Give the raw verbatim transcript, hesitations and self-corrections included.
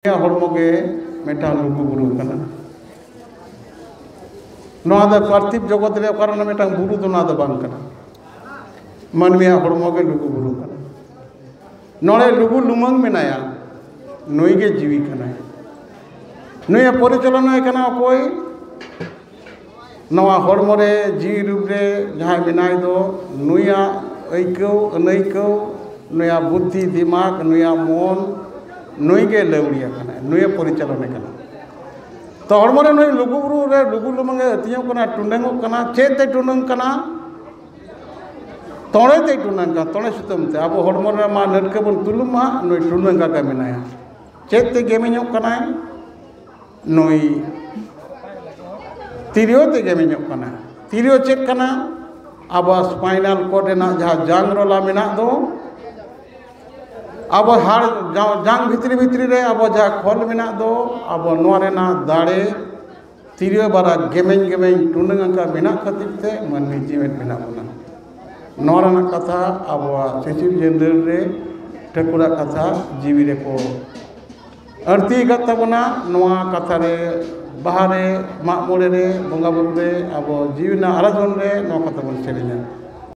ᱢᱟᱹᱱᱢᱤᱭᱟᱜ ᱦᱚᱲᱢᱚ ᱜᱮ ᱢᱤᱫᱴᱟᱝ ᱞᱩᱜᱩ ᱵᱩᱨᱩ ᱠᱟᱱᱟ᱾ ᱱᱚᱣᱟ ᱫᱚ ᱯᱟᱨᱛᱷᱤᱵ ᱡᱚᱜᱚᱛ ᱨᱮ ᱚᱠᱟ ᱨᱮᱱᱟᱜ ᱢᱤᱫᱴᱟᱝ ᱵᱩᱨᱩ ᱫᱚ ᱱᱚᱣᱟ ᱫᱚ ᱵᱟᱝ ᱠᱟᱱᱟ᱾ ᱢᱟᱹᱱᱢᱤᱭᱟᱜ ᱦᱚᱲᱢᱚ ᱜᱮ ᱞᱩᱜᱩ ᱵᱩᱨᱩ ᱠᱟᱱᱟ᱾ ᱱᱚᱰᱮ ᱞᱩᱜᱩ ᱞᱩᱢᱟᱹᱝ ᱢᱮᱱᱟᱭᱟ, ᱱᱩᱭ ᱜᱮ ᱡᱤᱣᱤ ᱠᱟᱱᱟᱭ᱾ ᱱᱩᱭᱮ ᱯᱚᱨᱤᱪᱟᱞᱚᱱᱟᱭ ᱠᱟᱱᱟ ᱚᱠᱚᱭ? ᱱᱚᱣᱟ ᱦᱚᱲᱢᱚ ᱨᱮ, ᱡᱤᱣᱤ ᱨᱩᱯ ᱨᱮ ᱡᱟᱦᱟᱸᱭ ᱢᱮᱱᱟᱭ ᱫᱚ, ᱱᱩᱭᱟᱜ ᱟᱹᱭᱠᱟᱹᱣ ᱟᱹᱱᱟᱹᱭᱠᱟᱹᱣ, ᱱᱩᱭᱟᱜ ᱵᱩᱫᱽᱫᱷᱤ ᱫᱤᱢᱟᱜᱽ, ᱱᱩᱭᱟᱜ ᱢᱚᱱ, ᱱᱩᱭ ᱜᱮ ᱞᱟᱹᱣᱲᱤᱭᱟ ᱠᱟᱱᱟᱭ, ᱱᱩᱭᱮ ᱯᱚᱨᱤᱪᱟᱞᱚᱱᱮ ᱠᱟᱱᱟ᱾ ᱛᱚ ᱦᱚᱲᱢᱚ ᱨᱮ ᱱᱩᱭ ᱞᱩᱜᱩ ᱵᱩᱨᱩ ᱨᱮ ᱞᱩᱜᱩ ᱞᱩᱢᱟᱹᱝ ᱮ ᱟᱹᱛᱤᱧᱚᱜ ᱠᱟᱱᱟ, ᱴᱩᱰᱟᱹᱝᱚᱜ ᱠᱟᱱᱟ᱾ ᱪᱮᱫ ᱛᱮ ᱴᱩᱰᱟᱹᱝ ᱠᱟᱱᱟ? ᱛᱚᱲᱮ ᱛᱮᱭ ᱴᱩᱰᱟᱹᱝ ᱠᱟᱱᱟ, ᱛᱚᱲᱮ ᱥᱩᱛᱟᱹᱢ ᱛᱮ᱾ ᱟᱵᱚ ᱦᱚᱲᱢᱚ ᱨᱮ ᱢᱟ ᱱᱟᱹᱴᱠᱟᱹ ᱵᱚᱱ ᱛᱩᱞᱩᱢ ᱢᱟ, ᱱᱩᱭ ᱴᱩᱰᱟᱹᱝ ᱠᱟᱜᱮ ᱢᱮᱱᱟᱭᱟ᱾ ᱪᱮᱫ ᱛᱮ ᱜᱮᱢᱮᱧᱚᱜ ᱠᱟᱱᱟᱭ? ᱱᱩᱭ ᱛᱤᱨᱭᱳ ᱛᱮ ᱜᱮᱢᱮᱧᱚᱜ ᱠᱟᱱᱟ᱾ ᱛᱤᱨᱭᱳ ᱪᱮᱫ ᱠᱟᱱᱟ? ᱟᱵᱚᱣᱟᱜ spinal cord ᱨᱮᱱᱟᱜ ᱡᱟᱦᱟᱸ ᱡᱟᱝ ᱨᱚᱞᱟ ᱢᱮᱱᱟᱜ ᱫᱚ, ᱟᱵᱚ ᱦᱟᱲ-, ᱡᱟ-, ᱡᱟᱝ ᱵᱷᱤᱛᱨᱤ ᱵᱷᱤᱛᱨᱤ ᱨᱮ ᱟᱵᱚ ᱡᱟᱦᱟᱸ ᱠᱷᱚᱞ ᱢᱮᱱᱟᱜ ᱫᱚ, ᱟᱵᱚ ᱱᱚᱣᱟ ᱨᱮᱱᱟᱜ ᱫᱟᱲᱮ ᱛᱤᱨᱭᱳ ᱵᱟᱨᱟ ᱜᱮᱢᱮᱧ ᱜᱮᱢᱮᱧ ᱴᱩᱰᱟᱹᱝ ᱟᱠᱟ ᱢᱮᱱᱟᱜ ᱠᱷᱟᱹᱛᱤᱨ ᱛᱮ ᱢᱟᱹᱱᱢᱤ ᱡᱤᱣᱮᱫ ᱢᱮᱱᱟᱜ ᱵᱚᱱᱟ᱾ ᱱᱚᱣᱟ ᱨᱮᱱᱟᱜ ᱠᱟᱛᱷᱟ ᱟᱵᱚᱣᱟᱜ ᱥᱤᱥᱤᱨ ᱡᱟᱹᱱᱫᱟᱹᱲ ᱨᱮ ᱴᱷᱟᱹᱠᱩᱨᱟᱜ ᱠᱟᱛᱷᱟ ᱡᱤᱣᱤ ᱨᱮᱠᱚ ᱟᱹᱲᱛᱤ ᱟᱠᱟᱫ ᱛᱟᱵᱚᱱᱟ᱾ ᱱᱚᱣᱟ ᱠᱟᱛᱷᱟ ᱨᱮ, ᱵᱟᱦᱟ ᱨᱮ, ᱢᱟᱜ ᱢᱚᱬᱮ ᱨᱮ, ᱵᱚᱸᱜᱟ ᱵᱩᱨᱩ ᱨᱮ, ᱟᱵᱚ ᱡᱤᱣᱤ ᱨᱮᱱᱟᱜ ᱟᱨᱟᱫᱷᱚᱱ ᱨᱮ ᱱᱚᱣᱟ ᱠᱟᱛᱷᱟ ᱵᱚᱱ ᱥᱮᱨᱮᱧᱟ᱾